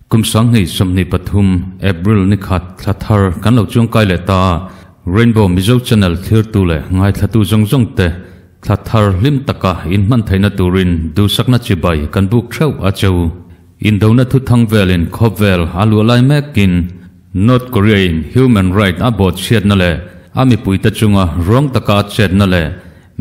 Kum 2023 April ni khat thla thar kan lo chuangkai leh ta a, Rainbow Mizo Channel thlirtu leh ngaithlatu zawng zawng te thla thar hlim taka inhman theihna turin duhsakna chibai kan buk theuh a che u. Indona thuthang velin khawvel a luah lai mekin North Korea in human right a bawhchhiatna leh a mipuite chunga ruang taka a chetna leh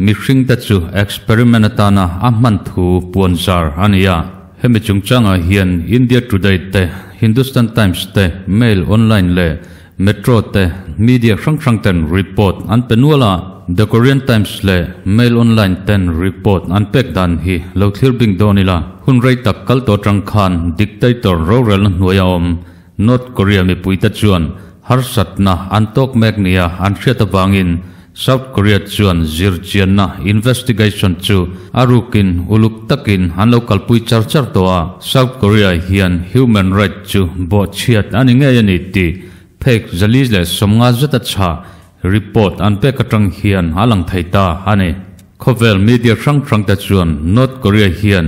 Mihringte chu experiment atana a hman thu puanzar a ni a. Hemi chungchangah hian India Today te, Hindustan Times te, Mail Online leh Metro te media hrang hrang ten report an pe nual a. The Korean Times leh Mail Online ten report an pek dan hi lo thlir bing dawn ila, hun rei tak kal tawh atang khan dictator rorelna hnuaia awm North Korea mipuite chuan harsatna an tawk mek nia an hriat avangin South Korea chuan zirchianna, investigation, chu a rukin uluk takin an lo kalpui char char tawh a. South Korea hian human right chu bawhchhiat a ni ngei a ni tih phek 450 zeta chhah report an pek atang hian a lang thei ta a ni. Khawvel media hrang hrangte chuan North Korea hian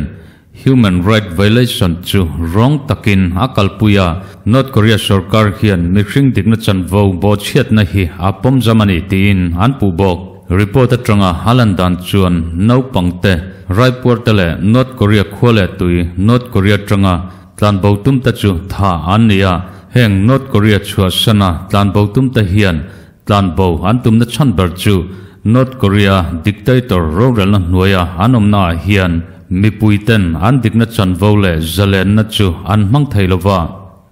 Human right violation chu rawng takin a kalpui a, North Korea sorkar hian mihring dikna chanvo bawhchhiatna hi a pawm zam a ni tiin an puh bawk. Report atanga a lan dan chuan naupangte, raipuarte leh North Korea khua leh tui North Korea atanga tlanbo tumte chu tha an ni a, heng North Korea chhuahsana tlanbo tumte hian Tlanbo an tumna chhan ber chu North Korea dictator rorelna hnuaia an awmnaah hian mipuiten an dikna chanvo leh zalenna chu an hmang thei lo va.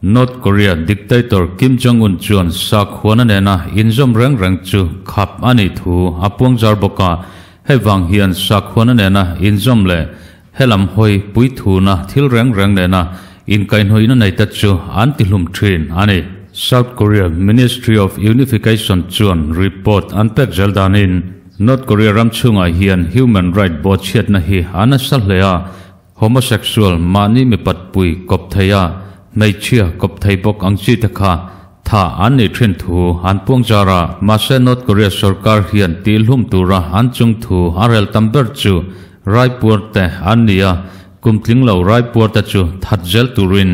North Korea dictator Kim Jong-un chuan sakhuana nena inzawm reng reng chu khap a nih thu a puangzar bawk a, hei vang hian sakhuana nena inzawm leh helam hawi puithuna thil reng reng nena inkaihhnawihna neite chu an tihlum thin a ni. South Korea Ministry of Unification chuan report an pek zel danin North Korea ram chhungah hian human right bawhchhiatna hi a nasa hle a, homosexual mahni mipatpui kawp thei a, hmeichhia kawp thei bawk ang chi te kha tha an nih thin thu an puang zar a. Mahse North Korea sorkar hian tihhlum tura an chung thu a rel tam ber chu Raipuar te an ni a, kum tling lo Raipuar te chu that zel turin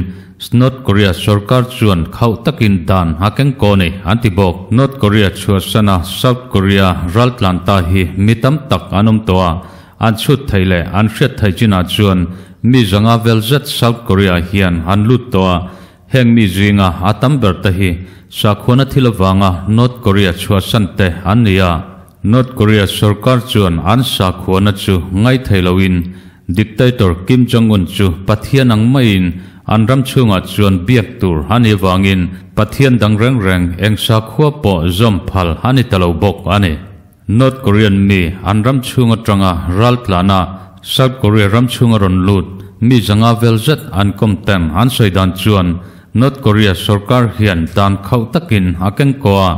North Korea sorkar chuan khauh takin dan a keng kaw ni an ti bawk. North Korea chhuahsana South Korea raltlan ta hi mi tam tak an awm tawh a, an chhut thei leh an hriat thei chinah chuan mi zanga vel zet South Korea hian an lut tawh a, Heng mi zinga a tam ber te hi sakhuana thil avanga North Korea chhuahsan te an ni a. North Korea sorkar chuan an sakhuana chu ngaithei loin dictator Kim Jong-un chu Pathian ang maiin an ram chhungah chuan biak tur a nih avangin Pathian dang reng reng eng sakhua pawh zawm phal a ni ta lo bawk a ni. North Korean mi an ram chhung atanga ral tlana South Korea ram chhunga rawn lut mi zanga vel zet an kawm ten an sawi dan chuan North Korea sorkar hian dan khauh takin a keng kaw a,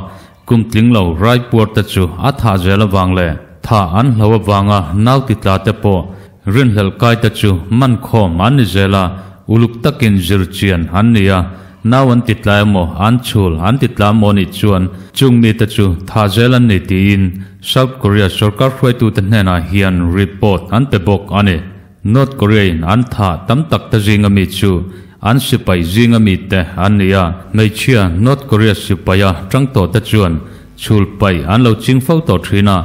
kum tling lo raipuar te chu a thah zel avang leh tha an hlo avanga nau ti tla te pawh rinhlelh kai te chu man khawm an ni zel a, uluk takin zir chian an ni a. Nau an ti tlai emaw, an chhul an ti tla maw nih chuan chung mite chu tha zel an ni tiin South Korea sorkar hruaitute hnenah hian report an pe bawk a ni. North Korea in an tha tam tak te zinga mi chu an sipai zinga mite an ni a, hmeichhia North Korea sipaia tang tawh te chuan chhul paih an lo ching fo tawh thin a,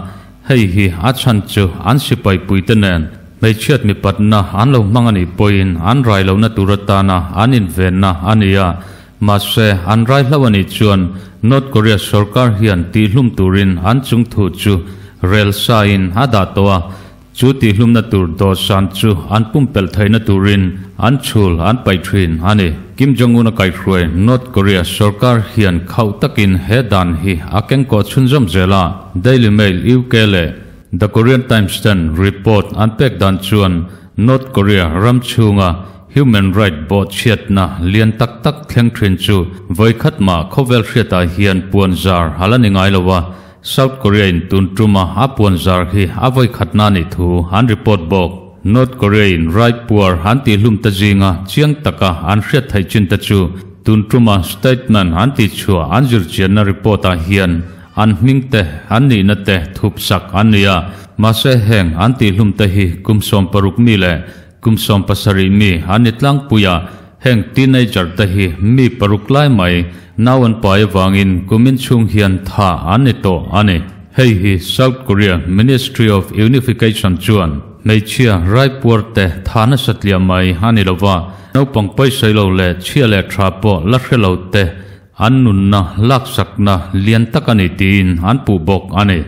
Hei hi a chhan chu an sipai puite nen hmeichhiat mipatna an lo hmang a nih pawhin an rai lohna tur atana an invenna a ni a. Mahse, an rai hlauh a nih chuan North Korea sorkar hian tihhlum turin an chung thu chu rel sain a dah tawh a. Chu tihhlumna tur dawhsan chu an pumpelh theihna turin an chhul an paih thin a ni. Kim Jong-un a kaihhruai North Korea sorkar hian khauh takin he dan hi a kengkawh chhunzawm zel a. Daily Mail UK leh The Korean Times ten report an pek dan chuan North Korea ram chhunga human right bawhchhiatna lian tak tak thleng thin chu vawikhat mah khawvel hriatah hian puanzar a la ni ngai lo a, South Korea in tun tuma a puanzar hi a vawikhatna a nih thu an report bawk. North Korea in raipuar an tihhlum te zinga chiang taka an hriat theih chin te chu tun tuma statement an tihchhuah an zirchianna report ah hian an hming te, an nihna te thup sak an ni a. Mahse heng an tihhlum te hi kum 16 mi leh kum 17 mi an ni tlangpui a. Heng teenager te hi mi paruk lai mai nau an pai avangin kumin chhung hian thah an ni tawh a ni. Hei hi South Korea Ministry of Unification chuan hmeichhia raipuar te tha nasa tliah mai a ni lova, naupang pawisawi lo leh chhia leh tha pawh la hre lo te an nunna laksakna lian tak a ni tiin an puh bawk a ni.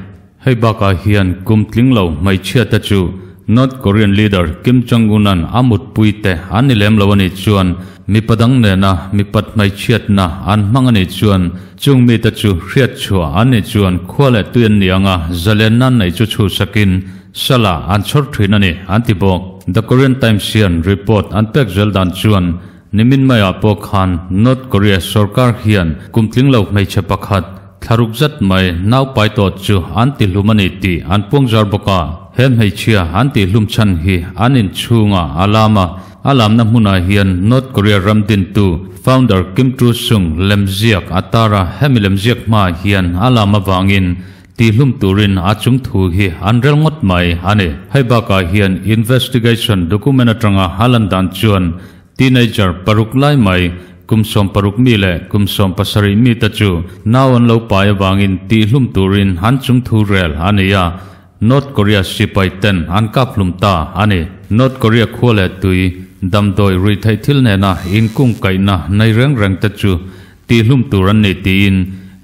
Hei bakah hian kum tling lo hmeichhia te chu North Korean leader Kim Jong Un-a'n a mutpui te an ni lem lo a nih chuan mipa dang nena mipat hmeichhiatna an hmang a nih chuan chung mite chu hriatchhuah an nih chuan khua leh tui an ni anga zalenna an neih chu chhuhsakin sala an chhawr thin a ni an ti bawk. The Korean Times hian report an pek zel dan chuan nimin maiah pawh khan North Korea sorkar hian kum tling lo hmeichhe pakhat Thlaruk zat mai naupai tawh chu an ti hlum a ni tih an puang zar bawk a. He hmeichhia an tih hlum chhan hi an inchhungah a lam a, a lamna hmunah hian North Korea ram dintu founder Kim Tru Sung lemziak a tar a, hemi lemziak hmaah hian a lam avangin tih hlum turin a chung thu hi an rel ngawt mai a ni. Hei bakah hian investigation document atanga a lan dan chuan Teenager paruk lai mai, kum 16 mi leh kum 17 mi te chu nau an lo pai avangin tihhlum turin an chung thu rel a ni a, North Korea sipai ten an kap hlum ta a ni. North Korea khua leh tui, damdawi ruihtheih thil nena inkungkaihna nei reng reng te chu tihhlum tur an ni tiin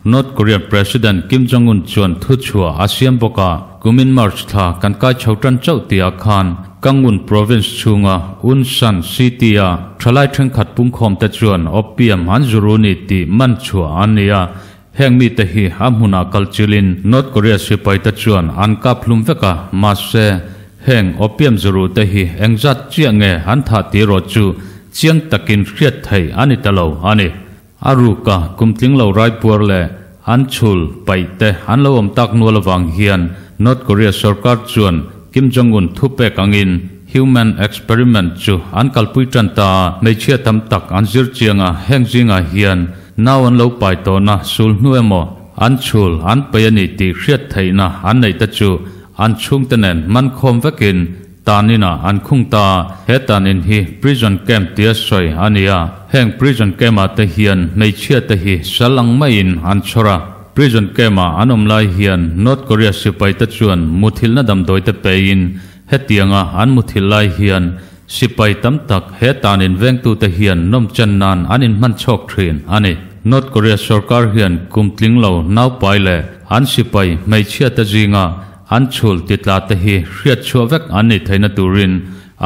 North Korean President Kim Jong-un chuan thuchhuah a siam bawk a. Kumin March thla kan kai chho tan chauh tihah khan Gangwon Province chhunga Unsan City-a thalai thenkhat pungkhawmte chuan opium an zu ru ni tih man chhuah an ni a. Heng mite hi a hmunah kal chilin North Korea sipaite chuan an kap hlum vek a, mahse heng opium zu rute hi engzat chiah nge an thah tih erawh chu chiang takin hriat theih a ni ta lo a ni. A ruka kum tling lo raipuar leh an chhul paih te an lo awm tak nual avang hian North Korea sorkar chuan Kim Jong-un thupek angin human experiment chu an kalpui tan ta a, hmeichhia tam tak an zir chiang a, heng zingah hian nau an lo pai tawhna sul hnu emaw an chhul an paih a ni tih hriat theihna an neih te chu an chhungte nen mankhawm vekin Tan inah an khung ta a, he tan in hi prison camp tia sawi a ni a, heng prison camp ah te hian hmeichhia te hi sal ang maiin an chhawr a, prison camp ah an awm lai hian North Korea sipai te chuan muthilhna damdawi te peiin hetianga an muthilh lai hian sipai tam tak he tan in vengtu te hian nawmchen nan an inhman chhawk thin a ni. North Korea sorkar hian kum tling lo naupai leh an sipai hmeichhia te zinga An chhul titla te hi hriat chhuah vek an nih theihna turin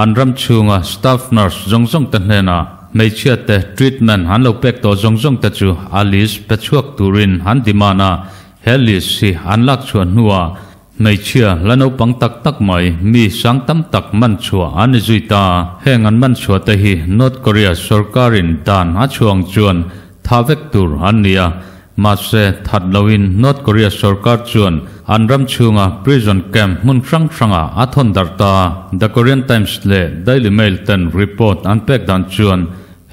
an ram chhunga staff nurse zawng zawng te hnenah hmeichhia te treatment an lo pek tawh zawng zawng te chu a list pe chhuak turin an demand a, he list hi an lak chhuah hnuah hmeichhia la naupang tak tak mai mi sang tam tak man chhuah an ni zui ta. Heng an man chhuah te hi North Korea sorkarin dan a chhuah ang chuan tha vek tur an ni a, Mahse, that loin North Korea sorkar chuan an ram chhunga prison camp hmun hrang hrangah a thawn darh ta. The Korean Times leh Daily Mail ten report an pek dan chuan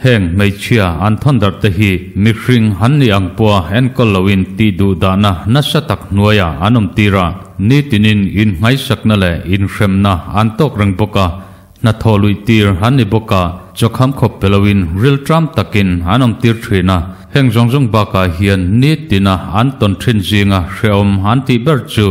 heng hmeichhia an thawn darh te hi mihring an nih ang pawha enkawl loin tih duh dahna nasa tak hnuaiah an awm tir a, nitinin innghaisakna leh inhremna an tawk reng bawk a. Hnathawh luih tir an ni bawk a, chawkham khawp pe loin rilṭam takin an awm tir ṭhin a. Heng zawng zawng bakah hian nitina an tawn ṭhin zinga hrehawm an tih ber chu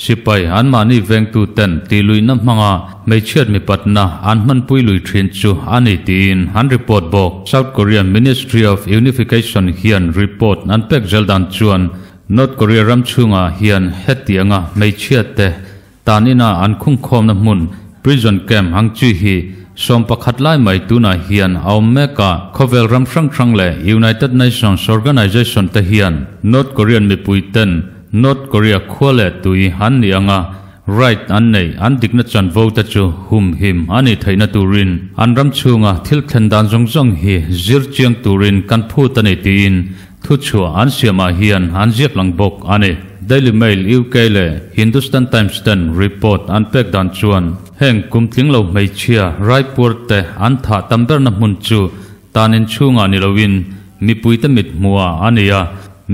sipai anmahni vengtuten tih luihna hmanga hmeichhiat mipatna an hmanpui lui ṭhin chu a ni tiin an report bawk. South Korean Ministry of Unification hian report an pek zel dan chuan North Korea ram chhungah hian hetianga hmeichhiate Tan ina an khungkhawmna hmun prison camp ang chi hi 11 lai mai tunah hian a awm mek a, khawvel ram hrang hrang leh United Nations Organization te hian North Korean mipui ten North Korea khua leh tui an nih anga right an neih an dikna chanvo te chu humhim a nih theihna turin an ram chhunga thil thlen dan zawng zawng hi zir chiang turin kan phut a ni tiin Thuchhuah an siamah hian an ziak lang bawk a ni. Daily Mail UK leh Hindustan Times ten report an pek dan chuan heng kum tling lo hmeichhia Raipur te an thah tam berna hmun chu tan in chhungah ni loin mipuite mit hmuhah a ni a,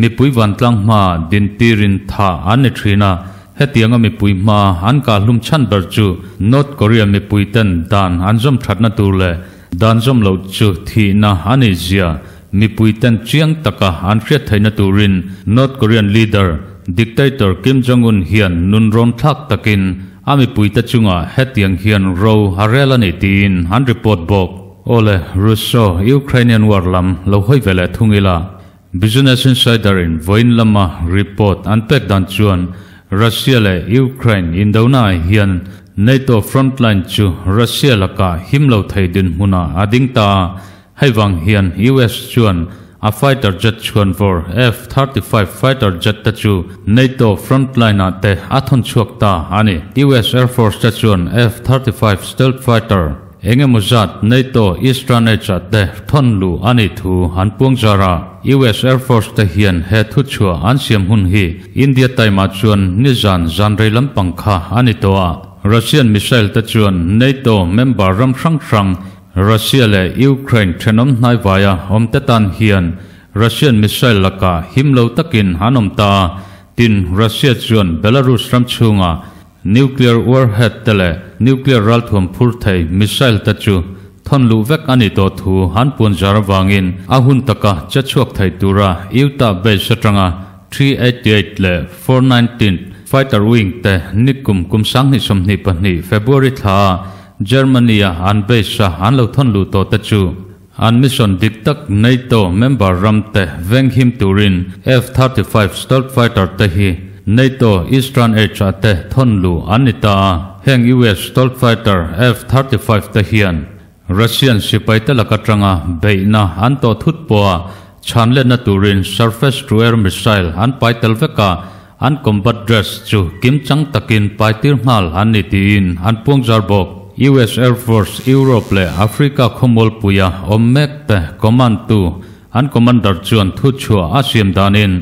mipui vantlang hma dintirin thah an ni thin a, hetianga mipui hma an kah hlum chhan ber chu North Korea mipui ten dan an zawm thatna tur leh. Dan zawm loh chu thihna a nih zia mipui ten chiang taka an hriat theihna turin North Korean leader dictator Kim Jong-un hian nun rawn thlak takin a mipuite chungah hetiang hian ro a rel a ni tiin an report bawk. Awle, Russo-Ukrainian war lam lo hawi ve leh thung ila, Business Insider in vawiin lama report an pek dan chuan Russia leh Ukraine indona ah hian NATO frontline chu Russia lakah him lo thei dinhmunah a ding ta a, hei vang hian US chuan a fighter jet chhuanvawr F-35 fighter jet te chu NATO frontline ah te a thawn chhuak ta a ni. US Air Force te chuan F-35 stealth fighter Eng emaw zat NATO Eastern Edge-ah te thawn luh a nih thu an puang zar a, US Air Force te hian he thuchhuah an siam hun hi India time-ah chuan nizan zan rei lampang kha a ni tawh a. Russian missile te chuan NATO member ram hrang hrang Russia leh Ukraine thenawm hnaivaia awm te tan hian Russian missile lakah him lo takin an awm ta a, tin Russia chuan Belarus ram chhungah Nuclear warhead te leh nuclear ralthuam phur thei missile te chu thawn luh vek a nih tawh thu han puan zar avangin a hun taka che chhuak thei tura Utah base atanga 388 leh 419 fighter wing te nikum kum 2022 February thla a Germany a an base a an lo thawn luh tawh te chu an mission dik tak NATO member ram te venghim turin F-35 stealth fighter te hi NATO Eastern Edge ah te thawn luh an ni ta a. Heng US stealth fighter F-35 te hian Russian sipai te lak atanga beihna an tawh thut pawha chhan letna turin surface to air missile an pai tel vek a, an combat dress chu kimchang takin pai tir nghal an ni tiin an puang zar bawk. US Air Force Europe leh Africa khawmualpuia awm mek te command tu an commander chuan thuchhuah a siam danin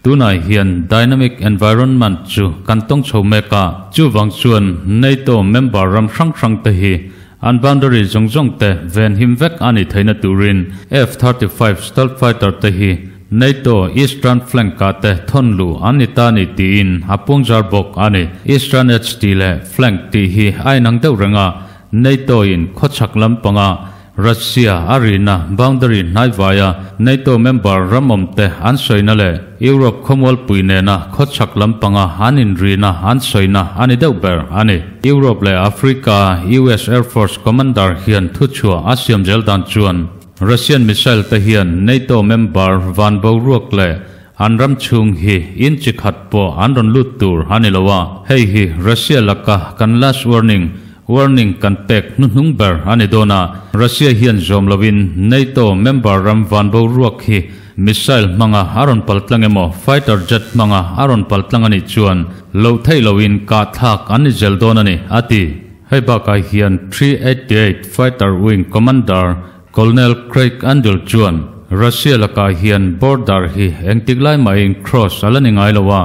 tunah hian dynamic environment chu kan tawng chho mek a, chuvang chuan NATO member ram hrang hrang te hi an boundary zawng zawng te venhim vek a nih theihna turin F-35 stealth fighter te hi NATO Eastern Flank-ah te thawn luh an ni ta ni tiin a puangzar bawk a ni. Eastern Edge tih leh Flank tih hi a inang deuh reng a, NATO-in khawchhak lampanga Russia a rihna boundary hnaivaia NATO member ram awmte an sawina leh Europe khawmualpui nena khawchhak lampanga an inrihna an sawina a ni deuh ber a ni. Europe leh Africa-a US Air Force Commander hian thuchhuah a siam zel dan chuan Russian missile te hian NATO member van boruak leh an ram chhung hi inch khat pawh an rawn lut tur a ni lo a, hei hi Russia laka kan last warning, warning kan pek hnuhnung ber a ni dawn a, Russia hian zawm loin NATO member ram van boruak hi missile hmanga a rawn paltlang emaw fighter jet hmanga a rawn paltlang a nih chuan loh theih loin kahthlak an ni zel dawn a ni, a ti. Hei bakah hian 388 Fighter Wing Commander Colonel Craig Andel chuan Russia lakah hian border hi engtik lai mahin cross a la ni ngai lo a,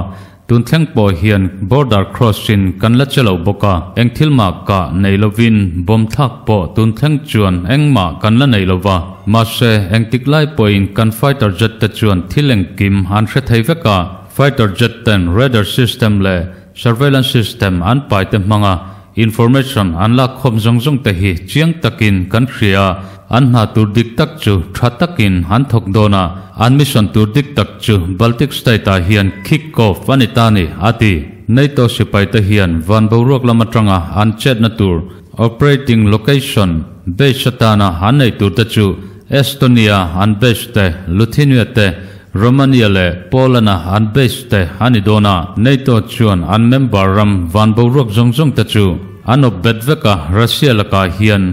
tun thleng pawh hian border cross in kan la che lo bawk a, eng thil mah kah nei lovin bomb thlak pawh tun thleng chuan engmah kan la nei lo va, mahse engtik lai pawhin kan fighter jet te chuan thil engkim an hre thei vek a, fighter jet ten radar system leh surveillance system an pai te hmanga Information an lak khawm zawng zawng te hi chiang takin kan hria a, an hna tur dik tak chu tha takin an thawk dawn a, an mission tur dik tak chu Baltic State ah hian kick off a ni ta ni, a ti. NATO sipai te hian van boruak lam atanga an chetna tur operating location base atana an nei tur te chu Estonia an base te, Lithuania te, Romania leh Poland-a an base te a ni dawn a, NATO chuan an member ram van boruak zawng zawng te chu an awp bet vek a, Russia lakah hian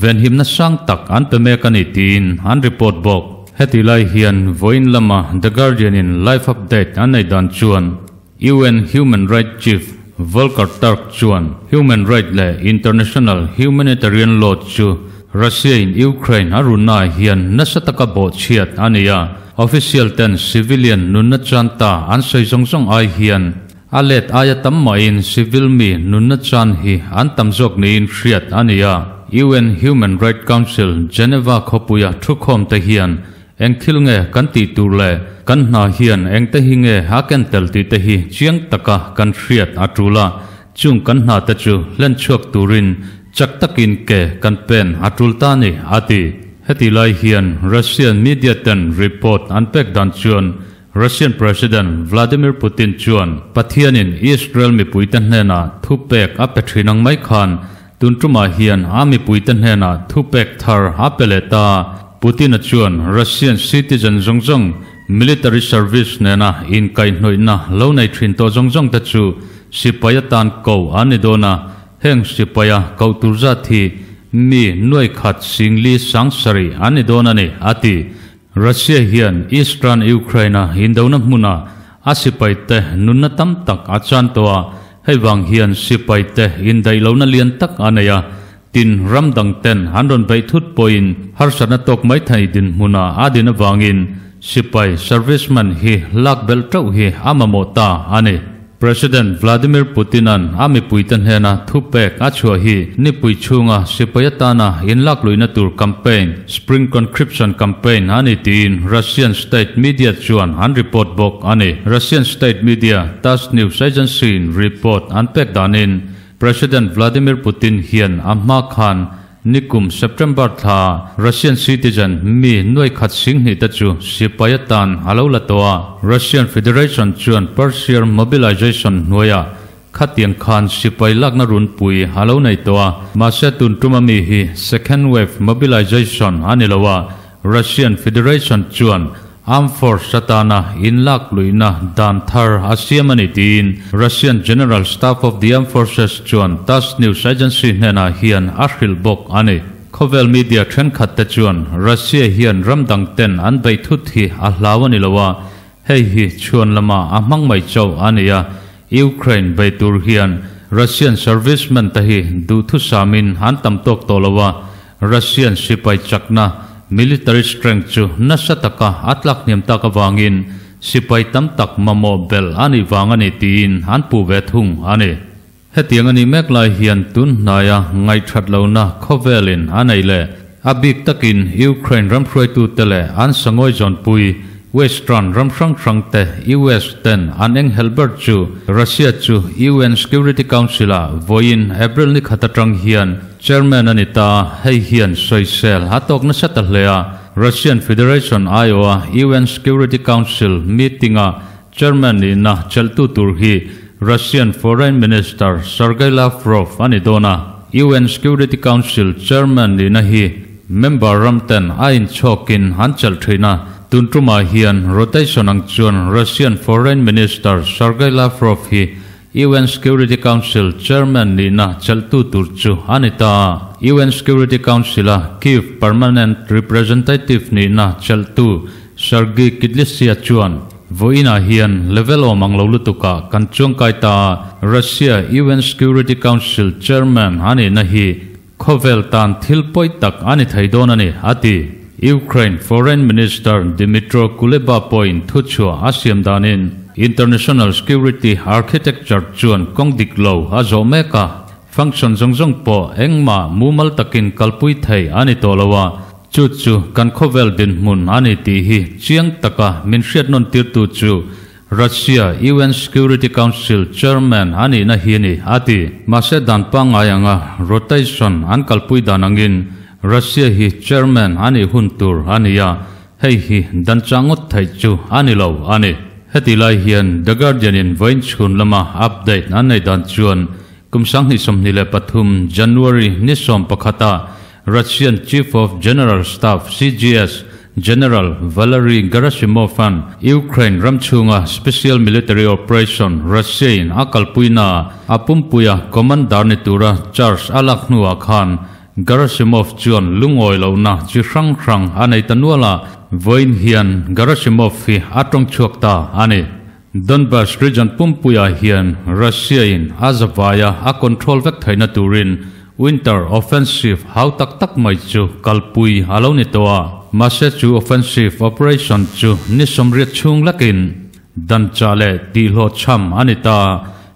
venhimna sang tak an pe mek a ni tiin an report bawk. Heti lai hian vawiin lama The Guardian-in live update an nei dan chuan UN Human Rights Chief Volker Turk chuan human right leh international humanitarian law chu Russia-in Ukraine a runnaah hian nasa taka bawhchhiat a ni a, official ten civilian nunna chan ta an sawi zawng zawng ai hian a let aia tam mahin civil mi nunna chan hi an tam zawk niin hriat a ni a. UN Human Rights Council Geneva khawpuia thukhawm te hian Eng thil nge kan tih tur leh kan hna hian eng te hi nge a ken tel tih te hi chiang taka kan hriat a tul a, chung kan hna te chu hlen chhuak turin Chak takin ke kan pen a tul ta a ni, a ti. Heti lai hian Russian media ten report an pek dan chuan Russian President Vladimir Putin chuan Pathianin Israel mipuite hnenah thupek a pe thin ang mai khan tun tumah hian a mipuite hnenah thupek thar a pe leh ta. Putin-a chuan Russian citizen zawng zawng military service nena inkaihhnawihna lo nei thin tawh zawng zawng te chu sipai atan ko an ni dawn a, Heng sipaia koh tur zat hi mi nuai khat singli sang sarih an ni dawn a ni, a ti. Russia hian Eastern Ukraine-a indona hmuna a sipaite nunna tam tak a chan tawh a, hei vang hian sipaite indaih lohna lian tak a nei a, tin ram dangten an rawn beih thut pawhin harsatna tawk mai thei dinhmuna a din avangin sipai serviceman hi lak belh teuh hi a mamawh ta a ni. President Vladimir Putin-a'n a mipuite hnena thupek a chhuah hi nipui chhunga sipai atana inlakluihna tur campaign, Spring Conscription Campaign, a ni tiin Russian state media chuan an report bawk a ni. Russian state media Tass news agency-in report an pek danin President Vladimir Putin hian a hma khan Nikum September thla Russian citizen mi nuai khat singhnih te chu sipai atan a lo la tawh a. Russian Federation chuan partial mobilization hnuaiah khatiang khan sipai lakna runpui a lo nei tawh a. Mahse tun tuma mi hi second wave mobilization a ni lo a, Russian Federation chuan Armed Force atana inlak luihna dan thar a siam a ni tiin Russian General Staff of the Armed Forces chuan Tass news agency hnenah hian a hrilh bawk a ni. Khawvel media thenkhat te chuan Russia hian ram dang ten an beih thut hi a hlau a ni lo a, hei hi chhuan lamah a hmang mai chauh a ni a, Ukraine bei tur hian Russian servicemen te hi duhthusamin an tam tawk tawh lo a, Russian sipai chakna, military strength, chu nasa taka a tlak hniam tak avangin sipai tam tak mamawh belh a nih vang a ni tiin an puh ve thung a ni. Hetiang a nih mek lai hian tun hnaia ngaihthat lohna khawvelin a nei leh a bik takin Ukraine ram hruaitute leh an sangawi zawnpui Western ram hrang hrang te US ten an eng helh ber chu Russia chu UN Security Council ah vawiin April ni khat atang hian Chairman a ni ta, hei hian sawisel a tawk nasa ta hle a, Russian Federation aiawha UN Security Council meeting-a Chairman nihna chelhtu tur hi Russian Foreign Minister Sergei Lavrov a ni dawn a, UN Security Council Chairman nihna hi member ram ten a inchhawkin an chelh thin a, tun tumah hian rotation ang chuan Russian Foreign Minister Sergei Lavrov hi UN Security Council Chairman nihna chelhtu tur chu a ni ta. UN Security Council-a Kyiv Permanent Representative nihna chelhtu Sergiy Kyslytsya chuan, Vawiinah hian level awm ang lo lutukah kan chuangkai ta a, Russia UN Security Council Chairman a nihna hi khawvel tan thil pawi tak a ni thei dawn a ni, a ti. Ukraine Foreign Minister Dmytro Kuleba pawhin thuchhuah a siam danin International Security Architecture chuan kawng dik lo a zawh mek a, function zawng zawng pawh engmah mumal takin kalpui thei a ni tawh lo a, chu chu kan khawvel dinhmun a ni tih hi chiang taka min hriat nawn tirtu chu Russia UN Security Council Chairman a nihna hi a ni, a ti. Mahse dan pangngai anga rotation an kalpui dan angin Russia hi Chairman a nih hun tur a ni a, hei hi dan chang ngawt theih chu a ni lo a ni. Heti lai hian The Guardian in vawiin chhun lama update an nei dan chuan kum 2023 January ni 11 ah Russian Chief of General Staff, CGS, General Valery Gerasimov-a'n Ukraine ram chhunga Special Military Operation Russia-in a kalpuina a pumpuia commander ni tura charge a lak hnuah khan Gerasimov chuan lungawi lohna chi hrang hrang a nei ta nual a, vawiin hian Gerasimov hi a tawng chhuak ta a ni. Donbas region pumpuiah hian Russia-in a zavaia a control vek theihna turin Winter Offensive hau tak tak mai chu kalpui a lo ni tawh a, mahse chu offensive operation chu ni 80 chhung lekin danchah leh tihhlawhchham a ni ta.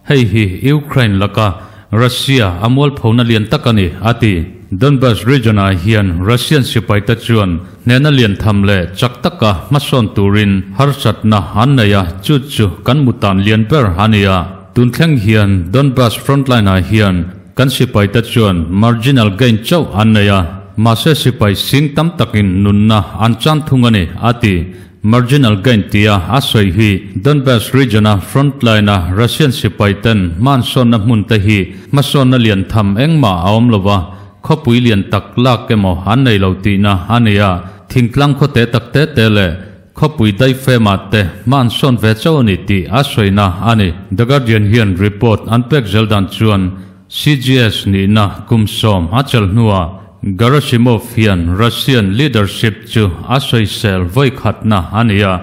Hei hi Ukraine laka Russia a mualphona lian tak a ni, a ti. Donbas region-ah hian Russian sipaite chuan hnehna lian tham leh chak taka hmasawn turin harsatna an nei a, chu chu kan mutan lian ber a ni a. Tun thleng hian Donbas frontline-ah hian. Kan sipaite chuan marginal gain chauh an nei a, mahse sipai sing tam takin nunna an chan thung a ni, a ti. Marginal gain tia a sawi hi Donbas region-a frontline-a Russian sipaiten hmansawnna hmunte hi hmasawnna lian tham engmah a awm lo va, khawpui lian tak lak emaw an nei lo tihna a ni a, thingtlang khawte tak te te leh khawpui daifemah te hmansawn ve chauh a ni tih a sawina a ni. The Guardian hian report an pek zel dan chuan CGS nihna kum sawm a chelh hnuah Gerasimov hian Russian leadership chu a sawisel vawi khatna a ni a,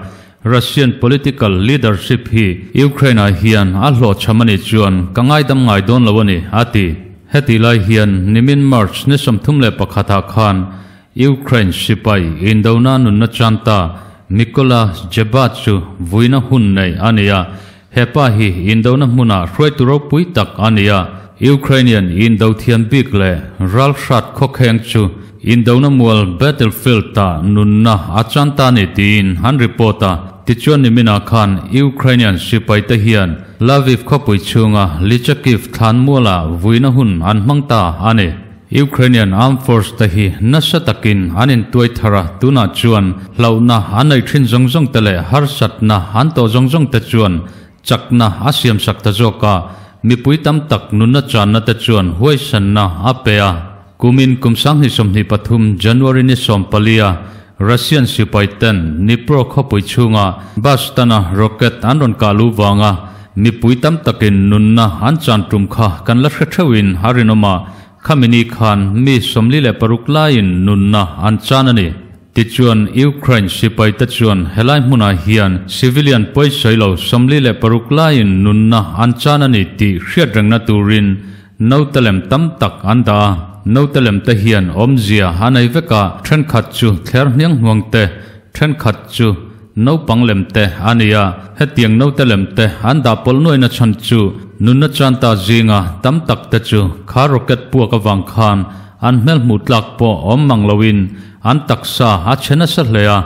Russian political leadership hi Ukraine-ah hian a hlawhchham a nih chuan ka ngaidam ngai dawn lo a ni, a ti. Hetih lai hian nimin March ni 31 ah khan Ukraine sipai indona nunna chanta Mykola Zheba chu vuina hun nei a ni a, hepa hi indona hmunah hruaitu ropui tak a ni a, Ukrainian indo thiam bik leh ralhrat khawkheng chu indona mual battlefield ah nunna a chan ta ni tiin an report a. Tichuan niminah khan Ukrainian sipaite hian Lviv khawpui chhunga Lychakiv thlan mualah vuina hun an hmang ta a ni. Ukrainian Armed Force te hi nasa takin an intuai thar a, tunah chuan hlauhna an nei thin zawng zawng te leh harsatna an tawh zawng zawng te chuan chakna a siamsak ta zawk a, mipui tam tak nunna channa te chuan huaisanna a pe a. Kumin kum 2023 January ni 14 a Russian sipai ten Dnipro khawpui chhunga bus tana rocket an rawn kah luh vanga mipui tam takin nunna an chan tum kha kan la hre theuhin a rinawm a, khami ni khan mi 46 laiin nunna an chan a ni. Tichuan Ukraine sipai te chuan helai hmunah hian civilian pawisawi lo 46 laiin nunna an chan a ni tih hriat rengna turin Note lem tam tak an dah a, note lem te hian awmzia a nei vek a, thenkhat chu thler hniang hnuang te, thenkhat chu naupang lem te a ni a, hetiang note lem te an dah pawlh nuaina chhan chu nunna chanta zinga tam tak te chu kha rocket puak avang khan an hmel hmuh tlak pawh awm mang loin an taksa a chhe nasa hle a,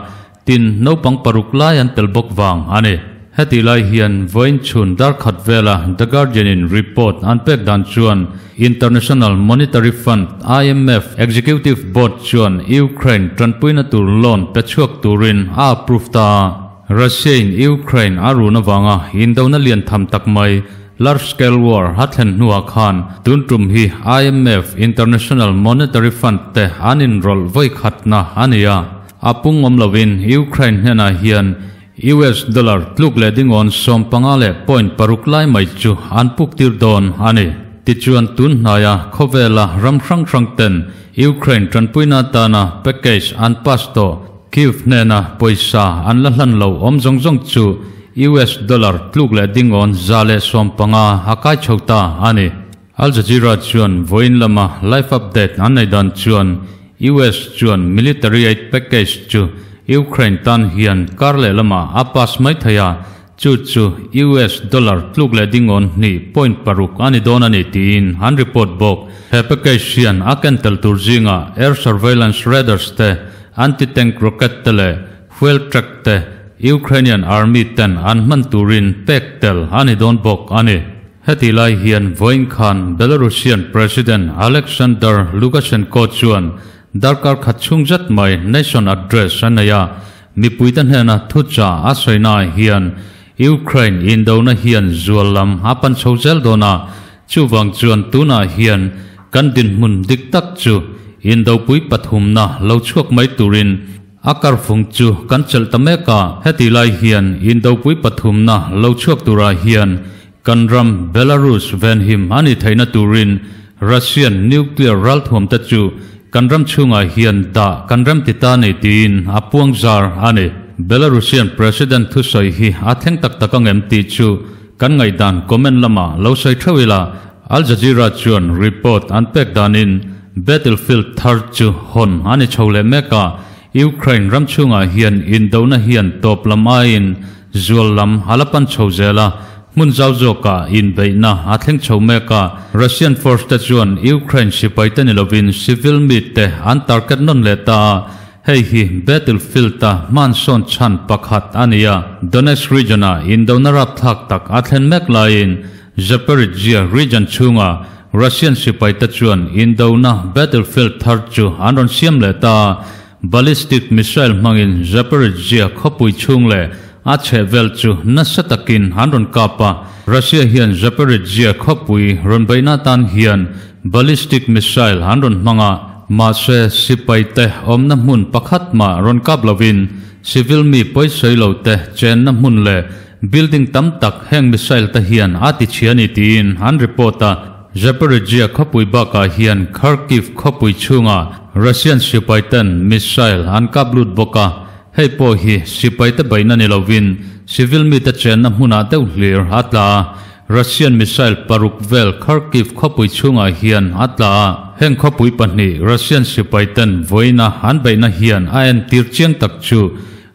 Tin, naupang paruk lai an tel bawk vang a ni. Hetih lai hian vawiin chhun dar khat vela The Guardian-in report an pek dan chuan International Monetary Fund, IMF, Executive Board chuan Ukraine tanpuina tur loan pe chhuak turin a approve ta a. Russia-in Ukraine a run avanga indona lian tham tak mai, large scale war, a thlen hnuah khan tun tum hi IMF, International Monetary Fund, te an inrawlh vawi khatna a ni a. A pung awm lovin Ukraine hnenah hian US dollar tluk leh dingawn 15 leh point paruk lai mai chu an puk tir dawn a ni. Tichuan tun hnaia khawvela ram hrang hrang ten Ukraine tanpuina atana package an pass tawh Kyiv hnena pawisa an la hlan lo awm zawng zawng chu US dollar tluk leh dingawn 115 a kai chho ta a ni. Al Jazeera chuan vawiin lama live update an nei dan chuan US chuan military aid package chu Ukraine tan hian kar leh lamah a pass mai thei a, chu chu US dollar tluk leh dingawn hnih point paruk a ni dawn a ni tiin an report bawk. He package hian a ken tel tur zingah air surveillance radars te, anti-tank rocket te leh fuel truck te Ukrainian army ten an hman turin pek tel a ni dawn bawk a ni. Hetih lai hian vawiin khan Belarusian President Alexander Lukashenko chuan darkar khat chhung zet mai nation address a nei a, mipuite hnena thuchah a sawinaah hian Ukraine indona hian zual lam a pan chho zel dawn a, chuvang chuan tunah hian kan dinhmun dik tak chu indopui pathumna lo chhuak mai turin A karfung chu kan chelh ta mek a, hetih lai hian indopui pathumna lo chhuak turah hian kan ram Belarus venhim a nih theihna turin Russian nuclear ralthuamte chu kan ram chhungah hian dah kan remti ta ni tiin a puang zar a ni. Belarusian President thusawi hi a thleng tak tak angem tih chu kan ngaihdan comment lamah lo sawi theuh ila, Al Jazeera chuan report an pek danin Battlefield thar chu hawn a ni chho leh mek a, Ukraine ram chhungah hian indona hian tawp lam aiin zual lam a la pan chho zel a, hmun zau zawkah inbeihna a thleng chho mek a, Russian force te chuan Ukraine sipai te ni lovin civil mi te an target nawn leh ta a, hei hi battlefield a hmansawn chhan pakhat a ni a, Donetsk region-ah indona rapthlak tak a thlen mek laiin Zaporizhzhia region chhungah. Russian sipaite chuan indona battlefield thar chu an rawn siam leh ta a, ballistic missile hmangin Zaporizhzhia khawpui chhung leh a chhehvel chu nasa takin an rawn kap a. Russia hian Zaporizhzhia khawpui rawn beihna atan hian ballistic missile an rawn hmang a, mahse sipaite awmna hmun pakhat mah rawn kap lovin civil mi pawisawi lo te chenna hmun leh Building tam tak heng missile te hian a ti chhia a ni tiin an report a. Zaporizhzhia khawpui bakah hian Kharkiv khawpui chhungah Russian sipai ten missile an kap lut bawk a, hei pawh hi sipai te beihna ni lovin civil mite chenna hmunah deuh hlir a tla a. Russian missile paruk vel Kharkiv khawpui chhungah hian a tla a, heng khawpui pahnih Russian sipai ten vawiina an beihna hian a entir chiang tak chu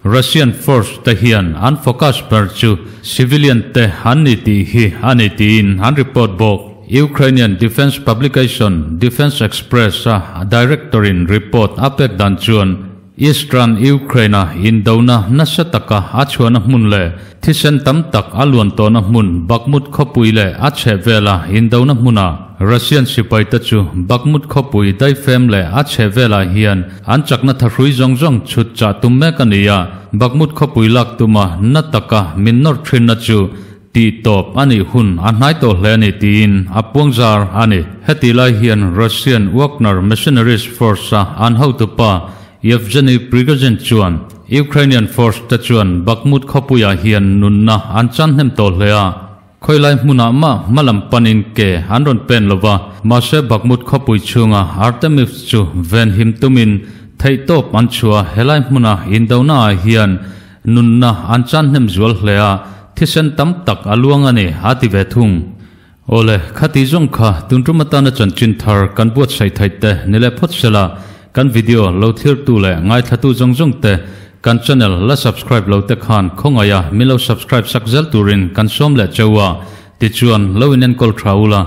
Russian force te hian an focus ber chu civilian te an ni tih hi a ni tiin an report bawk. Ukrainian defence publication Defence Express a director in report a pek dan chuan Eastern Ukraine a indona nasa taka a chhuahna hmun leh thisen tam tak a luan tawhna hmun Bakhmut khawpui leh a chhehvela indona hmunah Russian sipaite chu Bakhmut khawpui daifem leh a chhehvelah hian an chakna thahrui zawng zawng chhut chah tum mek a ni a, Bakhmut khawpui lak tuma na taka min nawr thinna chu tih tawp a nih hun a hnai tawh hle a ni tiin a puangzar a ni. Heti lai hian Russian Wagner Mercenaries Force-a an hotupa Yevgeny Prigozhin chuan Ukrainian force te chuan Bakhmut khawpuiah hian nunna an chan hnem tawh hle a, Khawilai hmunah mah hmalam panin ke an rawn pen lo va, mahse Bakhmut khawpui chhunga Artemivsk chu venhim tumin theihtawp an chhuah a, helai hmuna indonaah hian nunna an chan hnem zual hle a, thisen tam tak a luang a ni, a ti ve thung. Awle, khati zawng kha tun tum atana chanchin thar kan buatsaih theih te ni leh phawt sela, kan video lo thlirtu leh ngaithlatu zawng zawng te Kan channel la subscribe lo te khan khawngaih a min lo subscribe sak zel turin kan sawm leh cheu a, tichuan lo in enkawl tha ula,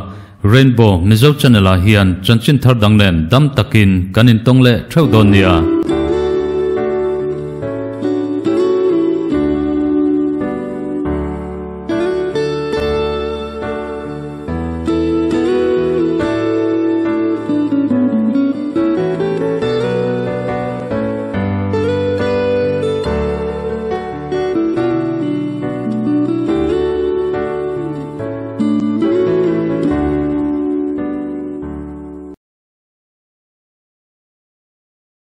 Rainbow Mizo channel ah hian chanchin thar dang nen dam takin kan intawng leh theuh dawn nia.